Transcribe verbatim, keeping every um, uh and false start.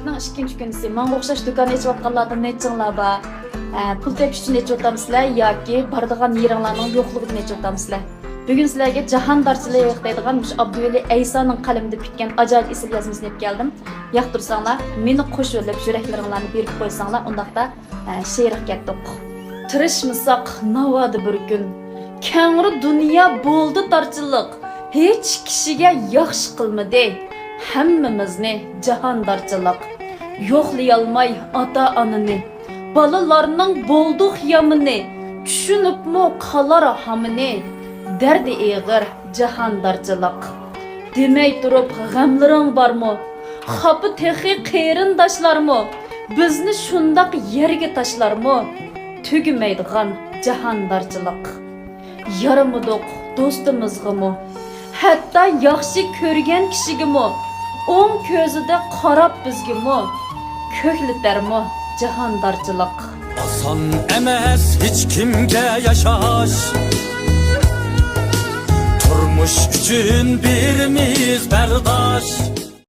ئىككىنچى كۈنىسى ماڭا ئوخشاش دۇكان ئېچىۋاتقانلاردىن نەچچىڭلار بار؟ ئە، پۇل تېپىش ئۈچۈن ئېچىۋاتامسىلەر ياكى بارىدىغان يېرىڭلارنىڭ يوقلۇقىدىن ئېچىۋاتامسىلەر؟ بۈگۈن سىلەرگە جاھاندارچىلىق دەيدىغان مۇشۇ ئابدۇۋەلى ئەيسانىڭ قەلىمىدە پۈتكەن ئاجايىپ ئېسىل يازمىسىنى ئېلىپ كەلدىم. ياقتۇرساڭلار، مېنى قوشۇۋېلىپ يۈرەكلىرىڭلارنى بېرىپ قويساڭلار، ئۇنداقتا، ئە، شېئىرغا كەتتۇق. تىرىشمىساق ناۋادا بىر كۈن، كەڭرى دۇنيا بولدى تارچىلىق، ھېچ كىشىگە ياخشى قىلمىدى، ھەممىمىزنى جاھاندارچىلىق. يوقلىيالماي ئاتا-ئانىنى، بالىلارنىڭ بولدۇق يامىنى، چۈشىنىپمۇ قالار ھامىنى، دەردى ئېغىر جاھاندارچىلىق. دېمەي تۇرۇپ غەملىرىڭ بارمۇ؟ خاپا تېخى قېرىنداشلارمۇ؟ بىزنى شۇنداق يەرگە تاشلارمۇ؟ تۈگىمەيدىغان جاھاندارچىلىق. يارىمىدۇق دوستىمىزغىمۇ، ھەتتا ياخشى كۆرگەن كىشىگىمۇ، ئوڭ كۆزىدە قاراپ بىزگىمۇ، كۆكلىتەرمۇ جاھاندارچىلىق. ئاسان ئەمەس ھېچ كىمگە ياشاش، تۇرمۇش ئۈچۈن بېرىمىز بەرداش.